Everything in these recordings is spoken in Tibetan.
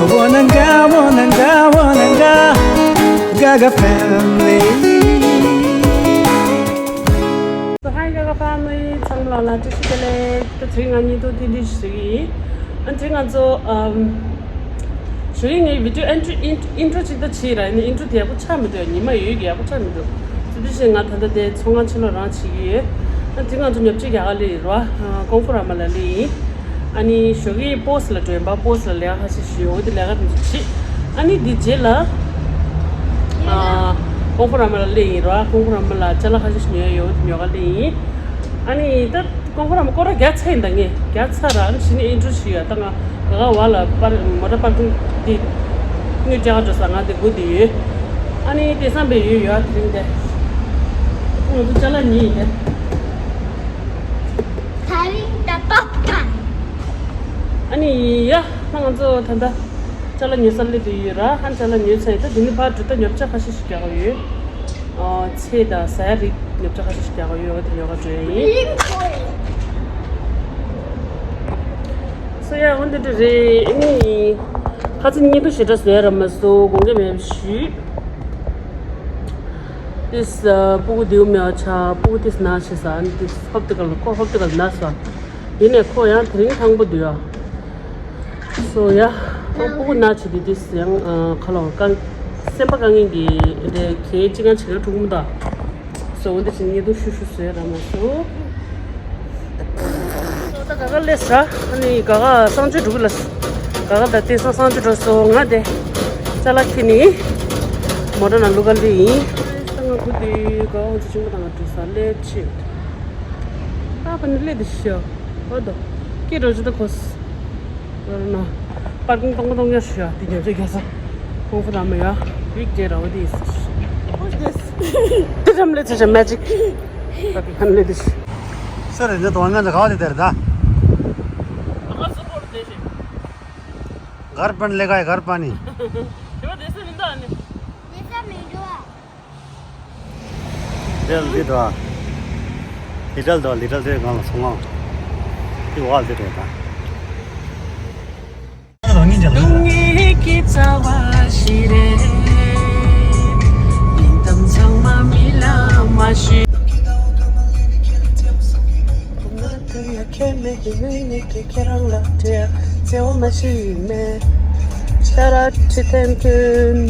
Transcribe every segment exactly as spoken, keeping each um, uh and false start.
Wananga, wananga, wananga, Gaga family. So hi Gaga family, ཚང་མ་ལ་བཀྲ་ཤིས་བདེ་ལེགས། ད་དེ་རིང་ང་གཉིས་ཐུག་ཏི་ཏི་ཞུ་གི་ཡིན། ཨ་དེ་ང་ཚོ་ཨམ་ཞུ་གི་ངའི་བི་ཌིའོ་ཨིན་ཊྲོ་ཨིན་ཨིན་ཊྲོ་ཅིག་ད་བྱེད་ར། ཡིན་ན་ཨིན་ཊྲོ་དེ་ཡག་པོ་ཆགས་མི་འདུག་ཉི་མ་ཡོད་ཀྱི་ཡག་པོ་ཆགས་མི་འདུག་ཚུལ་དེ་བཞིན་ང་ད་ལྟ་དེ་ཚོང་ཁང་ཕྱི་ལོགས་རང་བྱེད་ཀྱི་ཡོད། ཨ་དེ་ང་ཚོ་ཉོ་ཆ་རྒྱ་གར་སླེབས་ཡིན་ར། ཀོང་ཧྥུ་ར་མ་ལ་སླེབས་ཡིན། ཨ་ནི་ཞོགས་ཀའི་པོ་སི་ལ་འགྲོ་ཡིན་པ། པོ་སི་ལ་ལས་ཀ་ཁ་ཤས་ཤིག་ཡོད། འོ་དེ་ལས་ཀ་དེ་ཚོ་བྱེད། ཨ་ནི་དེ་རྗེས་ལ་ཨ་ཀོང་ཕུ་ར་མ་ལ་སླེབས་ཡིན་ར། ཀོང་ཕུ་ར་མ་ལ་ཅ་ལག་ཁ་ཤས་ཤིག་ཉོ་ཡ་ཡོད། འོ་དེ་ཉོ་ག་སླེབས་ཡིན། ཨ་ནི་ད་ཀོང་ཕུ་ར་མ་སྐོར་ར་བརྒྱབ་ཚར་ཡིན། ད་ངས་བརྒྱབ་ཚར་ར། ཨ་ནི་ཕྱི་ནས་ཨིན་ཊྲོ་ཞུ་ཡ། ད་ང་ག་ག་བ་ལ་པར་མོ་ཊ་པར་ཀིང་དེ་དངུལ་སྤྲད་ག་འགྲོ་ས། ང་དེ་སྒུག་བསྡད་ཡོད། ཨ་ནི་དེང་སང་བས་ཡོད་ཡོད། ཨ་དེ་རིང་དེ་ང་ཚོ་ཅ་ལག་ཉོས་ཡིན་ད། ད་རིང་ད་པག་ཐང་། ཨ་ནི་ཡ། ད་ང་ཚོ་ད་ལྟ་ཅ་ལག་ཉོ་ས་སླེབས་བསྡད་ཡོད་ར། ཧན་ཅ་ལག་ཉོས་ཚར་ཡིན། ད་དེ་ནས་ཕར་འགྲོ་ད་ཉོ་ཆ་ཁ་ཤས་ཤིག་རྒྱག་གི་ཡོད། ཨ་ཚལ་དང་ཟ་ཡ་རིགས་ཉོ་ཆ་ཁ་ཤས་ཤིག་རྒྱག་གི་ཡོད། འོ་དེ་ཉོ་ག་འགྲོ་ཡ་ཡིན། སོ་ཡ། འོ་འདི་འདྲ་རེད། ཨ་ནི་ཁ་ཚིག་སྙིང་བསྡུས་ཞེ་དྲག་བཟོ་ཡ་རག་མ་སོང་། དགོངས་འགལ་མེད་པ་ཞུས། ཏིས་ཨ་སྤུ་གུ་དེའུ་མེད་པ་ཆགས། སྤུ་གུ་ཏིས་ན་བྱེད་ས། ཨ་ནི་ཏིས་ཧོབ་ཏེ་ག་ལ་ཁོ་ཧོབ་ཏེ་ག་ལ་ན་སོང་། ཡིན་ནས་ཁོ་ཡང་དེ་རིང་ཐང་པོ་འདུག་ཡ། སོ་ཡ། ཁོ་སྤུ་གུ་ན་བྱེད་དུས་ཏིས་ཡང་ཨ་ཁ་ལོ་ཀ་སེམས་པ་དཀའ་ངལ་གྱི་རེད། གལ་ཅི་གང་བྱེད་ན་འགྲོ་གི་མི་འདུག་སོ་འོ་འདི་བྱེད་ངེས་འདུག་ཤུ་ཤུ་བཟོས་རག་མ་སོང་། ད་ག་ག་སླེབས་ས། ཨ་ནི་ག་ག་གསང་སྤྱོད་འགྲོ་གི་ལ། ག་ག་ད་ལྟའི་སང་གསང་སྤྱོད་འགྲོ་སོང་། ང་དེ་ཅ་ལག་ཁྱེར་ནི་མོ་ཊ་ནང་བླུག་ག་སླེབས་ཡིན། ད་ང་ཁུ་དེ་ག་ག་ང་ཚོ་ཆུང་མ་དང་ང་འགྲོ་ས་སླེབས་ཕྱིན། ད་ཕ་ནི་སླེབས་དེ་ཤོ་བ་དོ་ཀི་འགྲོ་ཅི་ད་གོ་ས་ར་ན་པར་ཀིང་སྟོང་པ་སྟོང་ཉར་ཤོ་ཡ། དེ་ཉོ་ཆ་རྒྱག་ས་ཀོང་ཧྥུ་ར་མ་ཡ་བིག་ཇེ་ར་བ་དེ་ཡིན་ས། What's this? དེ་རམ་ལེ་ཚེ་ཆ་མེ་ཇིག་ད་ཕ་ནི་སླེབས་དེ་ཤོ། སེ་རེ་འདི་དོ་ང་འདི་ག་བ་དེ་དེར་ད། घर बनने का है, घर पानी। འདི་འདི་འདྲ། ལི་ཏལ་འདྲ། ལི་ཏལ་དེ་གང་ལ་སོང་ང་། དེ་བ་དེ་འདྲ་ད། སྡུག་བསྔལ་གྱི་རྩ་བ་ཞིག་རེད། ཡིན་དམ་ཚང་མ་མི་ལ་མ་ཞུ། ཁྱེད་རང་ལ་བྲེལ། བྱ་ར་ཁྲི་ཐན་ཀུན།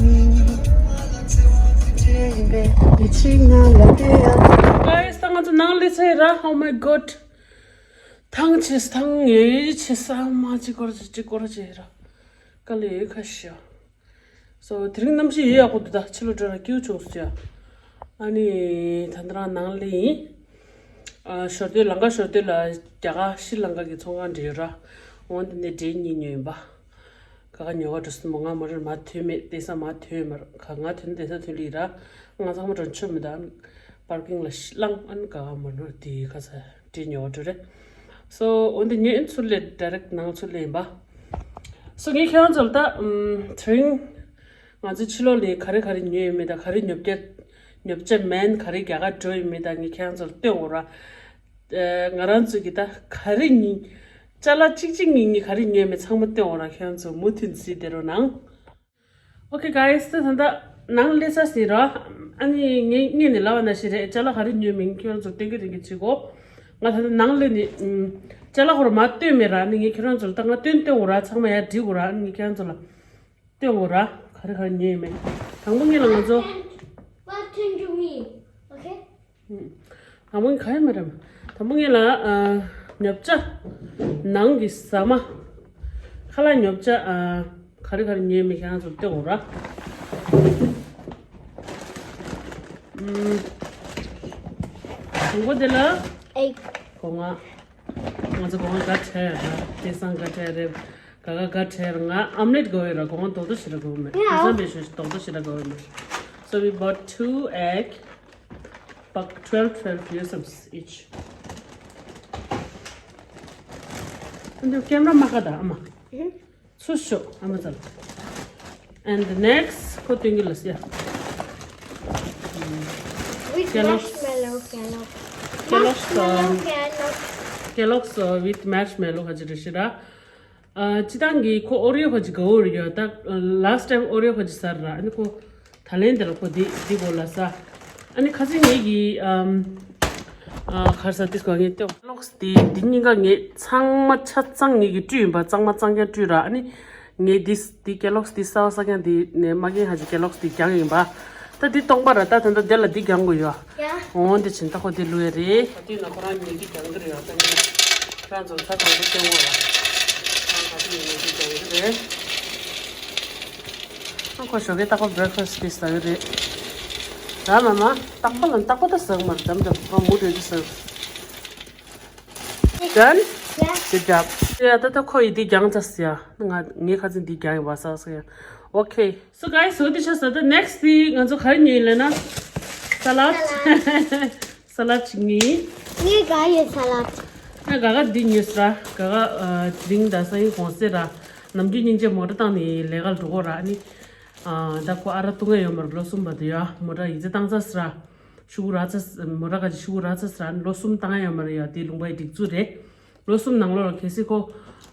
ཡིད་ཆེས་ང་ལ་བྲེལ། Guys, ད་ང་ཚོ་ནང་སླེབས་ཚར་ར། Oh my god. ཐང་ཆད་ཐང་ངེ་ཆད་ས་མ་གཅིག་སྐོར་གཅིག་སྐོར་བྱས་ར། དཀའ་ལས་ཁ་ཤས། སོ་དེ་རིང་གནམ་གཤིས་ཡོད་ཡག་པོ་འདུག་ད་ཕྱི་ལོགས་འགྲོ་ར་སྐྱིད་པོ་བྱུང་སོང་ཡ། ཨ་ནི་ད་ལྟ་རང་ནང་སླེབས་ཡིན། ཨ་ཞོར་དུས་ལམ་ཁ་ཞོར་དུས་ལ་རྒྱ་གར་ཤྲི་ལང་ཀ་གི་ཚོང་ཁང་འདྲ་ཡོད་ར། འོ་འདི་ནས་འབྲས་གཉིས་ཉོས་ཡིན་པ། ག་ག་ཉོ་ག་འགྲོ་སྲིད་མོ། ང་མོ་རེར་མ་ཐོན་མེད། དེང་སང་མ་ཐོན་མར་ག་ང་ཐོན་དེང་སང་ཐོན་ལི་ར། ང་ཚང་མ་རང་ཆོས་མི་འདུག་པར་ཀིང་ལ་བླངས། ཨ་ནི་ག་ག་མོ་ནོར་དེ་ག་ས་འབྲས་ཉོ་ག་འགྲོ་རེད། སོ་འོ་འདི་ཉོས་ཚུར་སླེབས། ཌའི་རེག་ནང་ཚུར་སླེབས་ཡིན་པ། སོ་ངས་ཁྱེད་རང་ཚོ་ལ་ད་ཨམ་དེ་རིང་ང་ཚོ་ཕྱི་ལོགས་ལ་ག་རེ་ག་རེ་ཉོས་ཡོད་མེད་དང་། ག་རེ་ཉོ་བརྒྱ་ཉོ་བྱ་མེད། ག་རེ་རྒྱ་གར་འགྲོ་ཡོད་མེད་དང་། ངས་ཁྱེད་རང་ཚོ་ལ་སྟོན་འོ་ར། ཨ་ང་རང་ཚོ་གི་ད་ག་རེ་ཉོས། ཅ་ལག་གཅིག་གཅིག་གཉིས་གཉིས་ག་རེ་ཉོས་མེད་ཚང་མ་སྟོན་འོ་ར། ཁྱེད་རང་ཚོ་མུ་མཐུད་གཟིགས་བསྡད་རོགས་གནང་། Okay guys, ད་ད་ནང་སླེབས་ཚར་ཟིན་ར། ཨ་ནི་ངས་སྔོན་ནས་ལབ་པ་ནང་བཞིན་རེད། ཅ་ལག་ག་རེ་ཉོས་མིན་ཁྱོད་རང་ཚོར་སྟོན་གི་རེད་གི་བྱེད་གོ། ང་ད་ལྟ་ནང་སླེབས་ནས་ཨམ་ཅ་ལག་ཁོ་རང་མར་སྟོན་མེད་ར། ཨ་ནི་ངས་ཁྱོད་རང་ཚོར་ད་ང་སྟོན་སྟོན་འོ་ར། ཚང་མ་ཡར་སྒྲིག་འོ་ར། ཨ་ནི་ངས་ཁྱོད་རང་ཚོ་ལ་སྟོན་འོ་ར། ག་རེ་ག་རེ་ཉོས་ཡོད་མེད། དང་པོ་ངས་ལ་ང་ཚོ། What can you mean? Okay. དང་པོ་ག་ཡོད་མ་རེད། དང་པོ་ངས་ལ་ཨ་ཉོ་བྱ་ནང་གི་ཟ་མ། ཁ་ལག་ཉོ་བྱ་ཨ་ག་རེ་ག་རེ་ཉོས་མེད་ཁྱེད་རང་ཚོར་སྟོན་འོ་ར། ཨམ་དང་པོ་དེ་ལ་ཨེག་སྒོ་ང་། ང་ཚོ་སྒོ་ང་དགའ་བྲལ་ཡ་ར། དེང་སང་དགའ་བྲལ་རེད། ག་ག་དགའ་བྲལ་ར། ང་ཨམ་ལེད་དགོས་ཡོད་ར། སྒོ་ང་རྡོག་རྡོག་ཞིག་ར་དགོས་མེད། དེང་སང་བས་ཞོ་རྡོག་རྡོག་ཞིག་ར་དགོས་མེད། So we bought two egg. Buck twelve, twelve pesos each. And the camera མ་ཁ་ད་ཨ་མ། ཚུར་ཤོག་ཨ་མ་ཚ་ལ། And the next ཁོ་སྟོན་གི་ལ་སི་ཡ། With Kellogg's. Marshmallow, Kellogg's. Kellogg's, marshmallow, um, Kellogg's. Kellogg's, uh, with marshmallow ཧ་ཅི་རེ་ཤི་ར། ཨ། སྤྱི་བཏང་གི་ཁོ་ཨོ་རི་ཡོ་ཁ་ཅིག་དགའ་བོ་རེད་ཡ། ད་ལཱ་སི་ཊི་ཊའིམ་ཨོ་རི་ཡོ་ཁ་ཅིག་ཟ་ར། ཨ་ནི་ཁོ་ད་ལན་དེ་ལ་ཁོ་འདི་འདི་གོ་ལ་ཟ། ཨ་ནི་ཁ་སང་ངེད་ཀྱི་ཨམ། ཨ། ཁར་ས་ཏིས་གོ་ངེད་ཏེ་ལོགས་འདི་འདི་གཉིས་ཀ་ངེད་ཚང་མ་ཆ་ཚང་ངེད་ཀྱི་སྤྲུལ་ཡིན་པ། གཙང་མ་གཙང་རྐྱང་སྤྲུལ་ར། ཨ་ནི་ངེད་འདི་འདི་ཀེ་ལོགས་འདི་གསར་པ་གསར་རྐྱང་འདི་ནས་མ་རྒན་ཧ་ཅི་ཀེ་ལོགས་འདི་རྒྱང་ཡིན་པ། ད་འདི་སྟོང་པ་ར། ད་ད་ད་དེ་ལ་འདི་རྒྱང་གོ་ཡོད། ཡ། འོང་དེ་བྱིན་ད་ཁོ་དེ་ལུས་རེད། ད་དེ་ན་ཁོ་རང་ཉིད་ཀྱི་རྒྱང་གི་རེད་ཡ། ད་ངས་ཁོ་རང་ཚོ་ཚ་དང་པོ་སྟོན་འོ་ལ། ད་དེ་ཉིད་ཀྱི་རྒྱང་གི་རེད། ཨ་ཁོ་ཞོགས་ཀས་རྟག་པར་བྷི་རེག་ཕ་སི་ཊི་དེ་ཟ་གི་རེད། ད་མ་མ་རྟག་པ་ལ་རྟག་པ་ད་ཟ་གི་མ་རེད། འདམ་འདམ་ཁོ་མུ་མཐུད་དུ་ཟ་གི། Done? Yeah. Good job. ཡ་ད་ད་ཁོ་ཡི་འདི་རྒྱང་ཚ་ཟ་ཡ། ང་ངའི་ཁ་ཚིག་འདི་རྒྱང་ཡིན་པ་ཟ་ཟ་ཡ། Okay. So guys, so this is the next thing. ང་ཚོ་ག་རེ་ཉོས་ལབ་ན། Salad. Salad. Salad ཅིག་ཉོས། ངས་ག་ཡོད་salad? ང་ག་ག་འདི་ཉོས་ཟེར་ར། ག་ག་ཨ་དེ་རིང་ད་སང་ཉིན་གུང་སེ་ར། ནམ་རྒྱུན་སྙིང་རྗེ་མོ་ཊ་བཏང་ནས་ལས་ཀ་ལ་འགྲོ་གོ་ར། ཨ་ནི་ཨ་ད་ཁོ་ཨ་རག་བཏུང་ཡ་ཡོད་མ་རེད། ལོ་གསུམ་པ་དེ་ཡ་མོ་ཊ་ཡིག་ཚད་བཏང་ཚར་ཟེར་ར། ཤུ་གུ་རག་ཚར། མོ་ཊ་ག་ཅིག་ཤུ་གུ་རག་ཚར་ཟེར་ར། ཨ་ནི་ལོ་གསུམ་བཏང་ཡ་ཡོད་མ་རེད་ཡ། དེ་ལུང་པའི་སྒྲིག་འཛུགས་རེད། ལོ་གསུམ་ནང་ལོགས་ལ་གལ་སྲིད་ཁོ་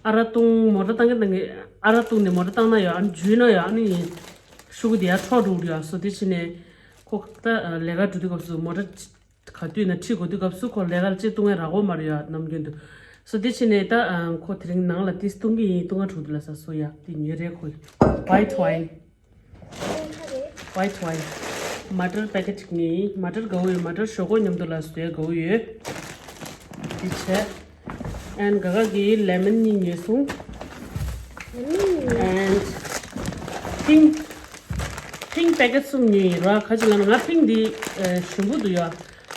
ཨ་རག་བཏུང་མོ་ཊ་བཏང་གིན་བཏང་གིན་ཨ་རག་བཏུང་ནས་མོ་ཊ་བཏང་ན་ཡང་ཨ་ནི་འཇུས་ན་ཡང་ཨ་ནི་ཤུ་གུ་དེ་ཡར་འཕྲོ་འགྲོ་གི་ཡོད། སོ་དེ་བྱས་ནས་ཁོ་ད་ལས་ཀ་འགྲོ་དུས་སྐབས་སུ་མོ་ཊ་ག་དུས་ན་ཁྲིད་དགོས་དུས་སྐབས་སུ་ཁོ་ལས་ཀ་ལ་ཅིག་བཏུང་ཡ་རག་གོ་མ་རེད་ཡ་ནམ་རྒྱུན་དུ། སོ་དེ་བྱས་ནས་ད་ཁོ་དེ་རིང་ནང་ལ་ཏིས་བཏུང་གི་ཡིན། བཏུང་ང་ཕྲུག་དེ་ལ་ཟ། སོ་ཡ་དེ་ཉོས་རེད་ཁོས། White wine. White wine. མ་ཊར་པེ་ཀེ་ཊི་ཅིག་ཉོས། མ་ཊར་དགའ་བོ་ཡོད། མ་ཊར་ཞོག་ཁོག་མཉམ་དུ་ལ་བཟོས་དགའ་བོ་ཡོད། འདི་བྱས། ཨན་ག་ག་གི་ལེ་མོན་གཉིས་ཉོས་སོང་། ཨན་ཕིང་ཕིང་པེ་ཀེ་ཊི་གསུམ་ཉོས་ཡིན་ར། ག་ཅི་ལབ་ན་ང་ཕིང་འདི་ཨ་ཞིམ་པོ་འདུག་ཡ།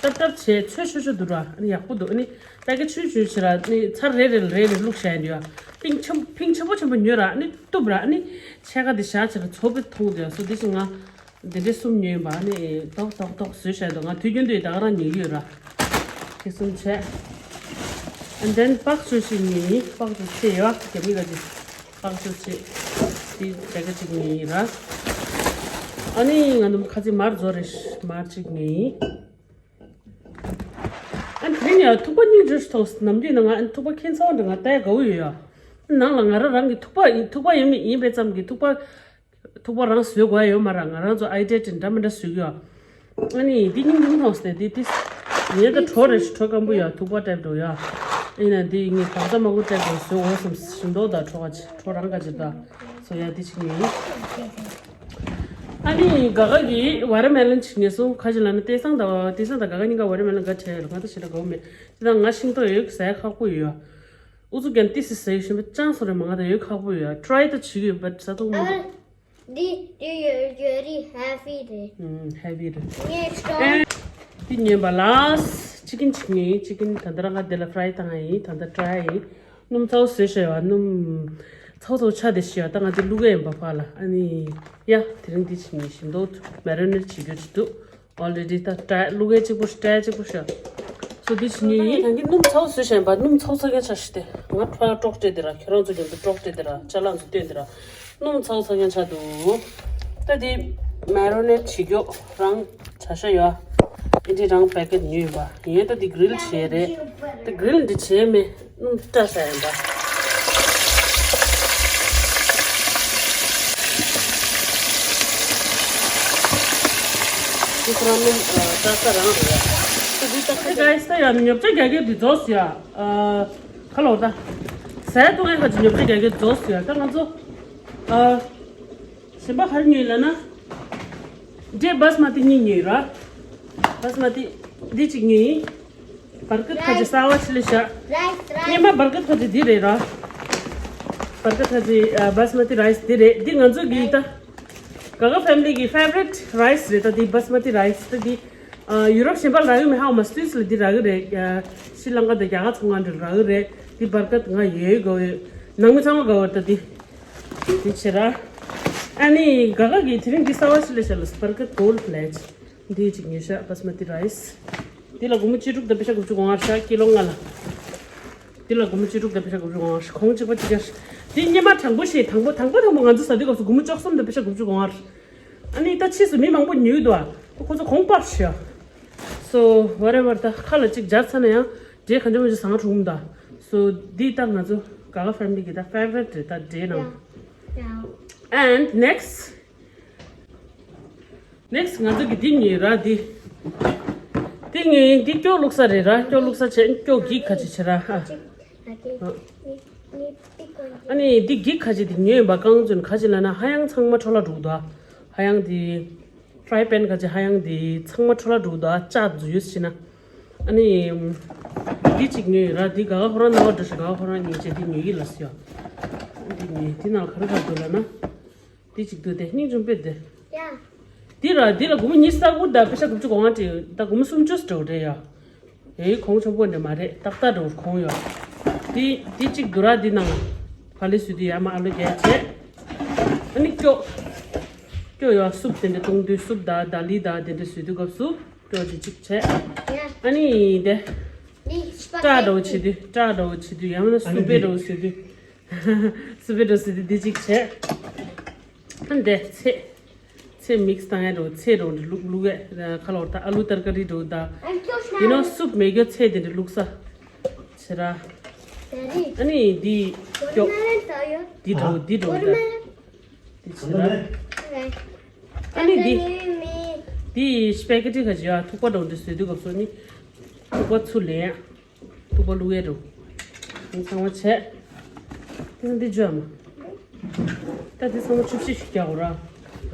སྟབས་སྟབས་བྱས་ཚོས་ཆོ་ཆོ་འདུག་ར། ཨ་ནི་ཡག་པོ་འདུག་ཨ་ནི་པེ་ཀེ་ཊི་ཆུང་ཆུང་བྱས་ར། ཨ་ནི་ཚར་རེ་རེ་ལ་རེ་རེ་བླུགས་བཞག་ཡིན་འདུག་ཡ། ཕིང་ཆེན་ཕིང་ཆེན་པོ་ཆེན་པོ་ཉོས་ར། ཨ་ནི་གཏུབ་ར། ཨ་ནི་ཕྱེད་ཀ་འདི་བཞག་བྱས་ར་ཚོ་པའི་མཐོང་འདུག་ཡ། སོ་འདི་ཞིག་ང་འདི་འདྲའི་གསུམ་ཉོས་ཡིན་པ། ཨ་ནི་ཏོག་ཏོག་ཏོག་བཟོས་བཞག་འདུག་ང་དུས་རྒྱུན་དུ་ད་ག་རང་ཉོས་ཡོད་ར། དེ་གསུམ་བྱས། And then པགས་ཆུ་ཞིག་ཉོས་ཡིན། པགས་ཆུ་ཆེ་ཡོད་རྒྱ་མི་ག་ཅིག་པགས་ཆུ་ཆེ། དེ་རྒྱ་ག་ཅིག་ཉོས་ཡིན་ར། ཨ་ནི་ང་ནུ་ཁ་ཚིག་མར་བཟོ་རེ་མར་ཅིག་ཉོས་ཡིན། ཨ་ནི་དེ་ནས་ཐུག་པ་སྙིང་རྗེ་ཐོག་ནམ་རྒྱུན་ན་ང་ཨ་ནི་ཐུག་པ་ཁྱེད་ཚོ་འདྲ་ང་ལྟ་ཡ་དགའ་བོ་ཡོད་ཡ། ནང་ལ་ང་རང་རང་གི་ཐུག་པ་ཡིན། ཐུག་པ་ཡིན་མིན་ཡིན་པའི་ཙམ་གྱི་ཐུག་པ་ཐུག་པ་རང་བཟོས་དགོས་ཡ་ཡོད་མ་ར། ང་རང་ཚོ་ཨའི་ཌི་ཡ་འདྲ་མི་འདྲ་བཟོས་ཀྱི་ཡོད། ཨ་ནི་འདི་སྙིང་རྗེ་མཐོང་སྟེ་འདི་ཏིས་ངས་ད་གྲོ་རེ་ཞིག་གྲོ་སྐམ་པོ་ཡ་ཐུག་པ་ཊའིབ་འགྲོ་ཡ། ཨིན་ན་འདི་ངས་བག་ཚ་མ་གུ་ཊའིབ་འགྲོ་བཟོས་འོ་སམ་ཞིམ་མདོག་ད་གྲོ་ག་ཅི་གྲོ་རང་ག་ཅི་ད་བཟོ་ཡ་འདི་ཅིག་ཡིན། ཨ་ནི་ག་ག་གི་ཝ་ཊར་མེ་ལོན་ཅིག་ངས་སོང་། ཁ་ཅིག་ལ་ནི་ཏེ་སང་ད་ཏེ་སང་ད་ག་ག་གཉིས་ཀ་ཝ་ཊར་མེ་ལོན་ག་ཁྲལ་ལ་ང་ད་ཞེ་དྲག་དགའ་བོ་མེད། ཅི་ད་ང་ཤིང་ཏོག་ཡོད་ཟ་ཡ་ཁག་པོ་ཡོད། ཨུ་ཚུགས་ཀྱང་ཏི་སི་ཟ་ཡ་ཞིམ་པ་ཅང་སོ་རེ་མ་ང་ད་ཡོད་ཁག་པོ་ཡོད། ཊི་རའི་ད་བྱེད་ཀྱི་ཡོད་པ་ཟ་ཐུབ་མི་འདུག་འདི་འདི་ཡོད་ཡོད་རི་ཧེ་ཝི་རེད། ཨུམ། ཧེ་ཝི་རེད། ངས་ཅོ། འདི་ཉོས་པ་ལ་ཅི་ཀིན་ཅིག་ཉོས། ཅི་ཀིན་ད་ལྟ་རང་ག་འདི་ལ་ཕ་རའི་བཏང་ཡ་ཡིན། ད་ལྟ་ཊི་རའི་ཡིན། སྣུམ་ཚ་བོ་བཟོས་ཤ་ཡོད། སྣུམ་ཚ་བོ་ཚ་བོ་ཆ་དེ་ཤི་ཡོད། ད་ང་འདི་བླུག་ག་ཡིན་པ་ཕ་ལ། ཨ་ནི་ཡ་དེ་རིང་འདི་ཅིག་ཉོས་ཞིམ་མདོག་མེ་རི་ནེ་ཊི་བྱེད་རྒྱུ་ཅིག་འདུག་ཨོ་ལེ་ཌི་ད་ཊི་རའི་བླུག་ག་ཅིག་པོ་ཤ་ཊི་རའི་ཅིག་པོ་ཤ། སོ་འདི་ཅིག་ཉོས་ཡིན། ད་གིན་སྣུམ་ཚ་བོ་བཟོས་ཤ་ཡིན་པ། སྣུམ་ཚ་བོ་ཚ་མཁན་ཆ་ཤི་སྟེ་ང་ཕ་ལ་ཀྲོག་སྤྲད་དེ་ར། ཁྱོད་རང་ཚོ་མཉམ་དུ་ཀྲོག་སྤྲད་དེ་ར། ཅ་ལག་ཚོ་སྟོན་དེ་ར། སྣུམ་ཚ་བོ་ཚ་མཁན་ཆ་འདུག་ད་འདི་མེ་རི་ནེ་ཊི་བྱེད་རྒྱུ་རང་བྱ་ཤ་ཡོད། ཨེ་འདི་རང་པེ་ཀེ་ཊི་ཉོས་ཡིན་པ། ཡིན་ད་འདི་གྷི་རིལ་བྱས་རེད། ད་གྷི་རིལ་འདི་བྱས་མེད། སྣུམ་བཀྲ་ས་ཡིན་པ། འདི་ཁོ་རང་སྣུམ་བཀྲ་ས་རང་རེད། ད་འདི་ད་ཁ་ད་ག་ཡིས་ད་ཡང་ཉོ་ཆ་རྒྱག་གི་འདི་རྫོགས་ཡ། ཁ་ལོ་ད། ཟས་བཏུང་ཡ་ཁ་ཅིག་ཉོ་ཆ་རྒྱག་གི་རྫོགས་ཡ། ད་ང་ཚོ་ཨ། གཞན་པ་ག་རེ་ཉོས་ལབ་ན། འབྲས་བཱ་སི་མ་ཏི་གཉིས་ཉོས་ར། བཱ་སི་མ་ཏི་འདི་གཅིག་ཉོས་ཡིན། བར་སྐད་ཁ་ཅིག་གསར་བ་ཞིག་ལས་བཞག་སྔོན་མ་བར་སྐད་ཁ་ཅིག་འདི་རེད་ར། བར་སྐད་ཁ་ཅིག་ཨ། བཱ་སི་མ་ཏི་རའི་སི་འདི་རེད། འདི་ང་ཚོ་གི་ད་ག་ག་ཕེ་མི་ལི་གི་ཕེ་ཝ་རི་ཊི་རའི་སི་རེད། ད་འདི་བཱ་སི་མ་ཏི་རའི་སི་ད་འདི་ཨ། ཡུ་རོབ་གཞན་པ་ལ་རག་གི་མེད། ཧ་མ་སུད་སི་ལ་འདི་རག་གི་རེད། ཨ། ཤྲི་ལང་ཀ་དང་རྒྱ་གར་ཚོང་ཁང་འདྲ་རག་གི་རེད། འདི་བར་སྐད་ང་ཡོད་དགའ་བོ་ཡོད། ནང་མི་ཚང་མ་དགའ་བོ་ད་འདི། འདི་བྱེད་ར། ཨ་ནི་ག་ག་གི་དེ་རིང་འདི་གསར་བ་ཞིག་ལས་བྱ་ལ་སི་བར་སྐད་གོལ་ཌི་པི་ལེ་ཊི། འདི་གཅིག་ཉོས་ཤག་བཱ་སི་མ་ཏི་རའི་སི། འདི་ལ་སྒོར་མོ་བཅུ་དྲུག་དང་པེ་ཤ་དགུ་བཅུ་གོ་ལྔ་རེད་ཤག་ཀི་ལོ་ལྔ་ལ། འདི་ལ་སྒོར་མོ་བཅུ་དྲུག་དང་པེ་ཤ་དགུ་བཅུ་གོ་ལྔ་རེད། གོང་གཅིག་པ་གཅིག་རེད། འདི་སྔོན་མ་དྲང་པོ་ཞིག་དང་པོ་དང་པོ་དང་པོ་ང་ཚོ་ཟ་དུས་སྐབས་སུ་སྒོར་མོ་བཅུ་གསུམ་དང་པེ་ཤ་དགུ་བཅུ་གོ་ལྔ་རེད། ཨ་ནི་ད་ཕྱིས་སུ་མི་མང་པོ་ཉོས་འདུག་ཨ། ཁོ་ཚོ་གོང་སྤར་ཤག So whatever ད་ཁ་ལ་གཅིག་སྦྱར་ཚར་ན་ཡང་འབྲས་ག་འདྲ་མི་འདྲ་བཟང་འགྲོ་གི་མི་འདུག So འདི་ད་ང་ཚོ་ ག་ག་family གི་ད་favorite རེད་ད་འདྲེ་ནང་། And next next ང་ཚོ་གི་འདི་ཉོས་ར་འདི། འདི་ངས་འདི་སྐྱོ་བླུགས་ས་རེད་ར། སྐྱོ་བླུགས་ས་བྱས་སྐྱོ་འགྱིག་ཁ་ཅིག་བྱེད་ར་ཧ། ཨ་ནི་འདི་འགྱིག་ཁ་ཅིག་འདི་ཉོས་ཡིན་པ་རྐང་བཙུན་ཁ་ཅིག་ལ་ན་ཧ་ཡང་ཚང་མ་འཕྲོ་བརླག་འགྲོ་གི་འདུག་ཧ་ཡང་འདི་fry pan ཁ་ཅིག་ཧ་ཡང་འདི་ཚང་མ་འཕྲོ་བརླག་འགྲོ་གི་འདུག་ལྕགས་འཛུལ་ཡོད་ཤི་ན། ཨ་ནི་འདི་གཅིག་ཉོས་ཡིན་ར། འདི་ག་ག་ཧོ་རང་ན་བ་འདྲ་ཞིག་ག་ག་ཧོ་རང་ཉིན་བྱས་འདི་ཉོས་ཡིན་ལ་སི་ཡ། འདི་ཉོས་འདི་ནང་ཁ་རུ་ཁ་འདུག་ལ་ན། འདི་གཅིག་འདུག་སྟེ་སྙིང་རྗེ་པོ་དེ། ཡ། འདི་ར་འདི་ལ་སྒོར་མོ་ཉི་ཤུ་རྩ་དགུ་དང་པེ་ཤ་དགུ་བཅུ་གོ་ལྔ་སྤྲད་ཡོད། ད་སྒོར་མོ་སུམ་ཅུ་སྤྲད་རེད་ཡ། ཨེ་གོང་ཆེན་པོ་འདྲ་མ་རེད་ཏག་ཏག་འགྲོ་གོང་ཡོད། འདི་འདི་གཅིག་འདུག་ར། འདི་ནང་ཕ་ལེ་སུ་དུ་ཡ་མ་ཨ་ལུ་རྒྱལ་བྱས། ཨ་ནི་སྐྱོ། སྐྱོ་ཡོད་སུབ་དེ་འདྲ་བཏུང་དུས་སུབ་དང་ད་ལི་དང་དེ་འདྲ་བཟོས་དུས་སྐབས་སུ་སྐྱོ་ཅིག་གཅིག་བྱས། ཡ། ཨ་ནི་དེ། འདི་སྤག་ཏྲ་འདྲ་བོ་བྱེད་དུས་ཏྲ་འདྲ་བོ་བྱེད་དུས་ཡང་ན་སུབ་པའི་འདྲ་བོ་བཟོས་དུས། སུ་བེ་འགྲོ་སི་དེ་འདི་གཅིག་བྱས། ཨ་འདི་ཚེ། ཚེ་mix བཏང་ཡ་འགྲོ་ཚེ་འགྲོ་འདི་བླུག་བླུག་ཡ་ཁ་ལོར་ད་ཨ་ལུ་ཏར་ཀ་རི་འགྲོ་ད། འདི་ནོ་སུབ་མེད་རྒྱུ་ཚེ་དེ་འདྲ་བླུག་ས། ཆེ་ར། ཨ་ནི་འདི་སྐྱོ། འདི་འགྲོ་འདི་འགྲོ་ད། འདི་ཆེ་ར། ཨ་ནི་འདི། འདི་སྤེ་ཀེ་ཊི་ཁ་ཅིག་ཡ་ཐུག་པ་འགྲོ་འདི་བཟོས་དུས་སྐབས་སུ་ནི། ཐུག་པ་ཚུར་ལེན་ཡ། ཐུག་པ་བླུག་ཡས་འགྲོ། ཚང་མ་བྱས། དེ་འདི་བརྗོད་མ། ད་དེ་ཚང་མ་ཆུ་ཕྱིས་ཤིག་རྒྱག་གོ་ར།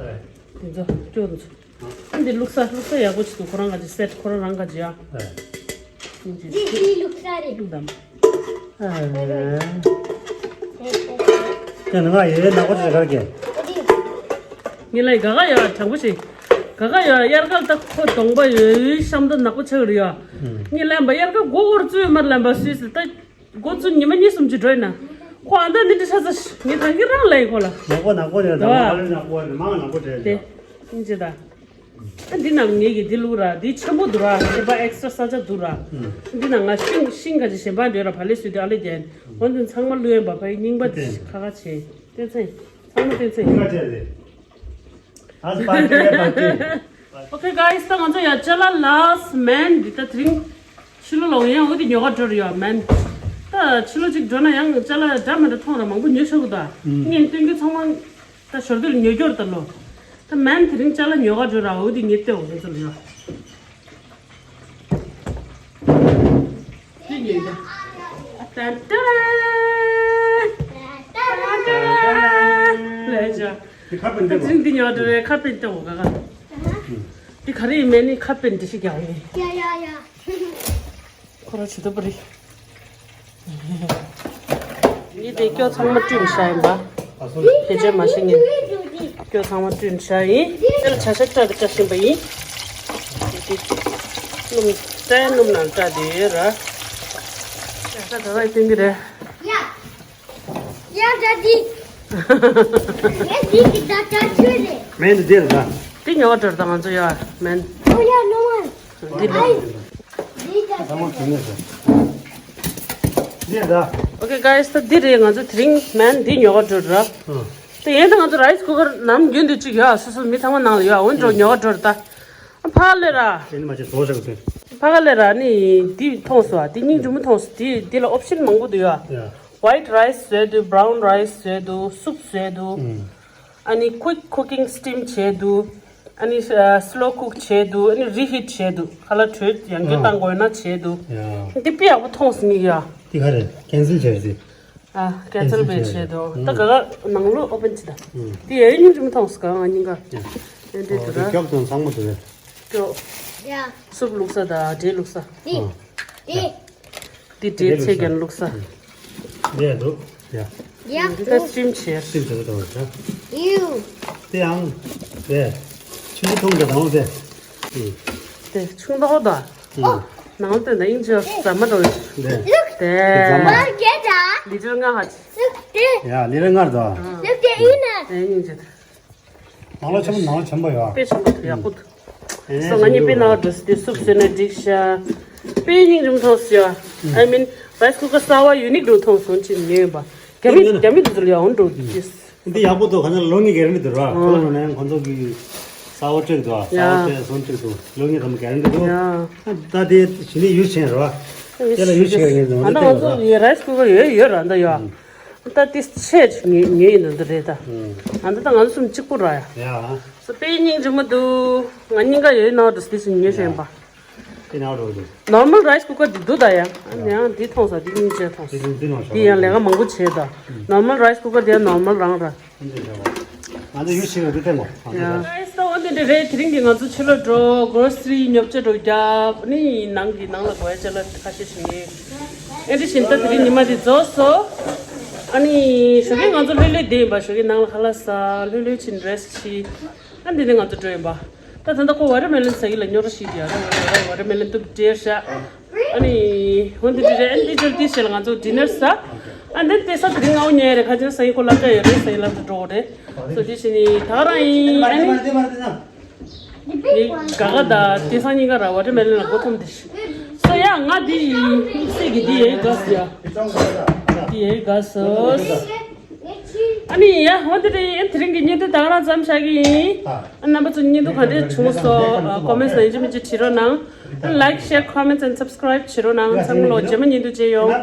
དེ་ཚོ་སྐྱོ་འདི་ཚོ། ཨ་འདི་བླུག་ས་བླུག་ས་ཡག་པོ་ཅིག་འདུག་ཁོ་རང་ག་ཅིག་སེ་ཊི་ཁོ་རང་རང་ག་ཅིག་ཡ། འདི་འདི་བླུག་ས་རེད། བླུག་དམ། དེ་ནི་ང་ཡེ་ནག་པོ་ཅིག་གར་གྱི། ངས་ལ་ཡི་ག་ག་ཡ་དྲང་པོ་ཞིག་ག་ག་ཡ་དབྱར་ཁ་ད་ཁོ་གདོང་པ་ཡོད་ཤམ་ད་ནག་པོ་ཆགས་རེད་ཡ། ངས་ལན་པ་དབྱར་ཁ་མགོ་སྐོར་བཙུད་མར་ལན་པ་སུས་སི་ད་མགོ་བཙུད་ཉི་མ་གཉིས་གསུམ་ཅིག་འགྲོ་ཡིན་ན། ཁོ་ཨ་ད་འདི་འདྲ་ཆ་ཚ་ངས་ད་གི་རང་ལ་ཡི་ཁོ་ལ། ནག་པོ་ནག་པོ་རེད་ད། ད་མ་ཨ་རི་ནག་པོ་རེད་མང་ནག་པོ་རེད་དེ། ཡིན་ཅི་ད། ཨ་འདི་ནང་ངེད་ཀྱི་འདི་བླུག་ར་འདི་ཆེན་པོ་འདུག་ར་ཞིམ་པ་ཨེག་སི་ཊ་ར་ས་ཆ་འདུག་ར། འདི་ནང་ང་ཤིང་ཤིང་ག་ཅིག་ཞིམ་པ་འདོད་ར་བ་ལེ་སུ་དེ་ཨ་ལེ་རྒྱན་འོན་ཏེ་ཚང་མ་བླུག་ཡོད་པ་ཕ་ཡི་རྙིང་པ་ཁ་ཁ་ཆེ་བསྟན་ཚེ་ཚང་མ་བསྟན་ཚེ། Okay guys ད་ང་ཚོ་ཡ་ཅ་ལག་ལ་སི་མན་འདི་ད་དེ་རིང་ཕྱི་ལོ་ལོག་ཡང་འོ་དེ་ཉོ་ག་འགྲོ་ར་ཡོད་མན། ད་ཕྱི་ལོ་གཅིག་འགྲོ་ན་ཡང་ཅ་ལག་འདྲ་མི་འདྲ་མཐོང་ར་མང་པོ་ཉོ་ཆོག་གི་ད། ངས་སྟོན་རྒྱུ་ཚང་མ། ད་ཞོར་དུ་ཉོ་རྒྱུར་ད་ལོ། ད་མན་དེ་རིང་ཅ་ལག་ཉོ་ག་འགྲོ་ར་འོ་དེ་ངས་ལྟེ་འོ་དེ་ཚོ་ལ་ཡོད། དེ་ཉོས་ད། ཨ་ཏན་ཏན། ཏན་ཏན། ལས་བྱ། དེ་ཁ་པན་ད་དེ་དེ་རིང་འདི་ཉོ་འགྲོ་རེད་ཁ་པན་ལྟེ་འོ་ག་ག་དེ་ག་རེ་ཡིན་མེད་ནི་ཁ་པན་འདི་ཞིག་རྒྱག་ཡིན། ཡ་ཡ་ཡ། ཁོ་ར་ཇུས་ཏོག་པ་རེད། ངས་དེ་སྐྱོ་ཚང་མ་བསྐྲུན་བྱ་ཡིན་པ། དེ་ཚོ་མ་ཤེས་ངས། སྐྱོ་ཚང་མ་བསྐྲུན་བྱ་ཡིན། དེ་ལ་བྱ་ཤ་སྐྲ་དེ་སྐྲ་བཞིན་པ་ཡིན། དེ་སྣུམ་སྐྲ་སྣུམ་ནང་སྐྲ་དེ་ཡོད་ར། བྱ་ཤ་ག་ག་ཡི་སྟོན་གི་རེད། ཡ། ཡ་ད་དེ། ཡ་དེ་གི་ད་ད་ཆོས་རེད། མེན་དེ་དེར་ད། དེ་ཉོ་བ་འགྲོ་ད་ང་ཚོ་ཡ་མེན། ཨོ་ཡ་ནོ་མ། འདི་ལ། འདི་ད། ད་མོ་གྱོན་ནས་ཟེར། འདི་ད། Okay guys ད་འདི་རེད། ང་ཚོ་དེ་རིང་མན་འདི་ཉོ་ག་འགྲོ་ར། ཨ། དེ་ཡན་ད་ང་ཚོ་rice cooker ནམ་རྒྱུན་དུ་གཅིག་ཡོད་སོ་སོ་མི་ཚང་མ་ནང་ལ་ཡོད་འོན་འགྲོ་ཉོ་ག་འགྲོ་ར་ད། ཕ་ག་ལེ་ར། དེ་ནི་མ་བྱེད་བཟོ་བྱ་དགོས་དེ། ཕ་ག་ལེ་ར་ནི་འདི་མཐོང་སོང་ཨ། འདི་སྙིང་རྗེ་མོ་མཐོང་སོང་། འདི་འདི་ལ་option མང་པོ་འདུག་ཡོད། ཡ། White rice བཟོས་འདུག brown rice བཟོས་འདུག soup བཟོས་འདུག་ཨ་ནི་quick cooking steam བྱས་འདུག་ཨ་ནི་slow cook བྱས་འདུག་ཨ་ནི་reheat བྱས་འདུག་ཁ་ལག་དྲོད་ཡང་སྐྱོ་བཏང་དགོས་ན་བྱས་འདུག་ཡ། འདི་དཔེ་ཡག་པོ་མཐོང་སོང་ངས་ཡ། འདི་ག་རེ་cancel བྱས་རེད། ཨ་cancel བྱས་འདུག་ད་ག་ག་ནང་ལོགས་open བྱེད་ད། འདི་ཡ་སྙིང་རྗེ་མོ་མཐོང་སོང་ག་ང་གཉིས་ཀ་ཨོ་དེ་སྐྱོག་དང་ཚང་མ་དེ་རེད། སྐྱོག་ཡ། soup བླུགས་ས་དང་འབྲས་བླུགས་ས། འདི། འདི། འདི་འབྲས་ཚད་ཀྱང་བླུགས་ས། འདི་ཡ་འདུག་ཡ། ཡ། འདི་ད་steam བྱས། steam བྱས་ད་བ་ད། ཡུ། དེ་ཡང་། དེ། ཆུང་ཆུང་ཐུང་དེ་དང་དེ། དེ་ཆུང་ཐོག་ད། ཨོ། ནང་དེ་ན་ཡིན་ཅི་ཟ་མ་འགྲོ། དེ། དེ། ཟ་མ། ལི་ཏྲི་ལྔ་ཧ་ཅི། ཡ་ལི་ཏྲི་ལྔ་ད། དེ་ཡིན་ན། དེ་ཡིན་ཅི། ནང་ལོགས་ཆེན་པོ་ནང་ལོགས་ཆེན་པོ་ཡོད། དཔེ་ཆེན་པོ་ཡག་པོ་འདུག་སོ་ང་གཉིས་དཔེ་ནང་འགྲོ་སི་དེ་soup བཟོས་ན་འགྲིག་ཤག་དཔེ་སྙིང་རྗེ་མོ་མཐོང་སོང་ཡ། I mean rice cooker གསར་བ་unique འདྲ་མཐོང་སོང་ཅི་ཉོས་ཡིན་པ། རྒྱ་མི་རྒྱ་མི་དེ་ཚོ་ལ་ཡག་པོ་འདྲ་འདུག་འདི་ཡག་པོ་འདུག་ཁ་ན་ལོ་ལྔའི་guarantee འདུག་ར། ཁོ་ལ་ནང་ན་ཡང་ཁོ་ཚོ་གི་གསར་བ་སྤྲད་འདུག་གསར་བ་སྤྲད་སོང་སྤྲད་འདུག་ལོ་ལྔའི་ལམ་guarantee འདུག་ད་དེ་ཞི་ནས་ཡུལ་ཆེན་ར། དེ་ལ་ཡུལ་ཆེན་ངེས་འདུག་ཨ་ན་ང་ཚོ་ཡི་rice cooker ཡོད་ཡོད་ར་འདི་ཡ། ད་དེ་ཆེ་ཆུང་ཉོས་ཉོས་ཡིན་ནོ་འདི་རེད་ད། ཨ་འདི་ད་ང་ཚོ་གསུམ་གཅིག་པུ་ར་ཡ། ཡ། སོ་པའི་སྙིང་རྗེ་མོ་འདུག་ང་སྙིང་ག་ཡོད་ནོ་འདུག་དེ་ཚོ་ཉོས་ཤེས་པ། དེ་ནའོ་འགྲོ་འདུག normal rice cooker འདི་འདུག་ད་ཡ། ཨ་ནི་ཡང་འདི་མཐོང་ས་འདི་སྙིང་རྗེ་མཐོང་ས། དེ་ཚོ་འདི་ནང་ཤོག་འདི་ཡང་ལས་ཀ་མང་པོ་བྱེད་ད། normal rice cooker འདི་ཡང་normal རང་ར། ང་ཚོ་ཡུལ་ཕྱིན་ནས་འདི་ཐེངས་མོ། ཡ། ཨེ་ས་འོ་འདི་འདྲ་རེད། དེ་རིང་གི་ང་ཚོ་ཕྱི་ལོགས་འགྲོ་grocery ཉོ་ཆ་འགྲོ་རྒྱབ་ནི་ནང་གི་ནང་ལ་དགོས་ཡ་ཅ་ལག་ཁ་ཤས་ཤིག་ཉོས། ཨེ་འདྲ་བཞིན་ད་དེ་རིང་ཉི་མ་འདི་རྫོགས་སོ། ཨ་ནི་ཞོགས་ཀས་ང་ཚོ་ལྷོད་ལྷོད་བསྡད་ཡིན་པ། ཞོགས་ཀས་ནང་ལ་ཁ་ལག་ཟ། ལྷོད་ལྷོད་ཕྱིན་རེསི་བྱས། ཨ་འདི་ནས་ང་ཚོ་འགྲོ་ཡིན་པ། ད་ད་ལྟ་ཁོ་watermelon ཟ་གི་ལ་སྨྱོ་ར་ཞིག་ཡ་ར། watermelon ཏུབ་སྟེར་ཤག་ཨ་ནི་འོ་འདི་འདི་རེད། ཨ་འདི་ཅོར་འདི་བྱས་ལ་ང་ཚོ་dinner ཟ། ཨ་འདི་དེ་ས་དེ་རིང་ངའོ་ཉལ་རེད། ཁ་ཅིག་ས་ཡི་ཁོ་སློབ་གྲྭ་ཡོད་རེད། ས་ཡི་སློབ་གྲྭ་འགྲོ་རེད། སོ་དེ་བྱས་ནི་ད་རང་ཡིན། ཨ་ནི་ནི་ག་ག་ད་དེ་སང་ཉིན་ག་ར་watermelon ལ་མགོ་འཐོམ་དེ་ཤི། སོ་ཡ་ང་འདི་ཡིན། དམིགས་བསལ་གི་འདི་ཡའི་དགའ་སོ་ཡ། འདི་ཡའི་དགའ་སོ། ཨ་ནི་ཡ་འོ་དེ་རེད། དེ་རིང་གི་བརྙན་ཐུང་ད་ག་རང་མཚམས་བཞག་གི་ཡིན། ཨ་རྣམ་པ་ཚོ་བརྙན་ཐུང་ག་འདྲས་བྱུང་སོང་། ཨ་comments ལ་ཡིན་གཅིག་མིན་གཅིག་བྲིས་རོགས་གནང་། Like, share, comments and subscribe བྱེད་རོགས་གནང་། ཚང་མ་ལོ་རྗེས་མ་བརྙན་ཐུང་མཇལ་ཡོང་།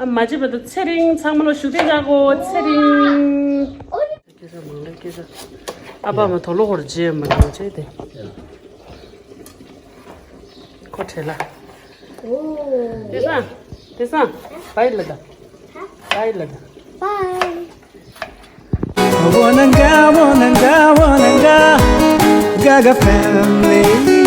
ཨ་མ་བརྗེད་པ་དང་ཚེ་རིང་། ཚང་མ་ལོ་བཞུགས་ཁྲི་བདེ་ལེགས། ཚེ་རིང་། སྐད་ཆ་མང་ལེ་སྐད་ཆ། ཨ་ཕ་མ་དོ་ལོ་ཧོར་རྗེས་མ་ཡོང་བྱས་ཏེ། ཁོ་ཁྲེལ་ལ། དེ་སང་། དེ་སང་། བའི་ལ་ད། བའི་ལ་ད། Bye. Wananga, wananga, wananga, Gaga family.